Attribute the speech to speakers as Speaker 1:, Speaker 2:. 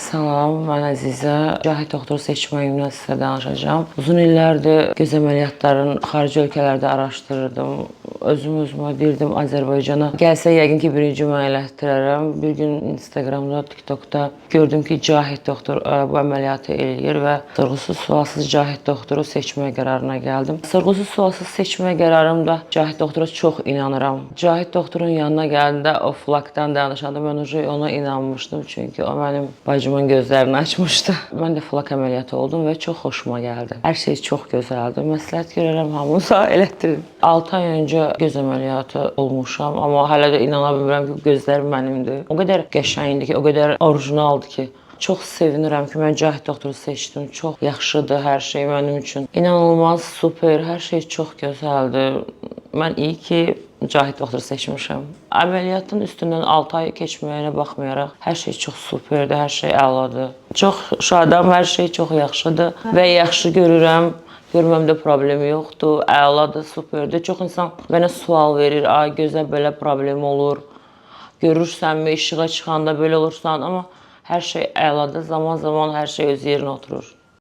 Speaker 1: Salam, mən Əzizə. Cahid doktoru seçməyimdən sizə danışacağam. Uzun illərdir göz əməliyyatlarını xarici ölkələrdə araşdırırdım. Özüm özümə deyirdim, Azərbaycana gəlsə yəqin ki, birinci mən elətdirərəm. Bir gün Instagramda, TikTokda gördüm ki, Cahid doktor bu əməliyyatı eləyir və sorğusuz sualsız Cahid doktoru seçməyə qərarına gəldim. Sorğusuz sualsız seçməyə qərarımda Cahid doktora çox inanıram. Cahid doktorun yanına gələndə, o flakdan danışanda mən uje ona inanmışdım, çünki o mənim bacımın gözlərini açmışdı. Mən də flak əməliyyatı oldum və çox xoşuma gəldi. Hər şey çox gözəldir. Məsləhət görərəm hamınıza, elətdirin. 6 ay öncə göz əməliyyatı olmuşam, amma hələ də inana bilmirəm ki, gözlərim mənimdir. O qədər qəşəngdir ki, o qədər orijinaldır ki. Çox sevinirəm ki, mən Cahid doktoru seçdim. Çox yaxşıdır hər şey mənim üçün. İnanılmaz super, hər şey çox gözəldir. Mən iyi ki, Cahid doktoru seçmişəm. Əməliyyatın üstündən 6 ay keçməyinə baxmayaraq, hər şey çox superdir, hər şey əladır. Çox şadam, hər şey çox yaxşıdır və yaxşı görürəm. Görməmdə problemi yoxdur, əladır, superdir. Çox insan mənə sual verir, ay gözə belə problem olur. Görürsənmi, işığa çıxanda belə olursan, amma hər şey əladır. Zaman-zaman hər şey öz yerinə oturur.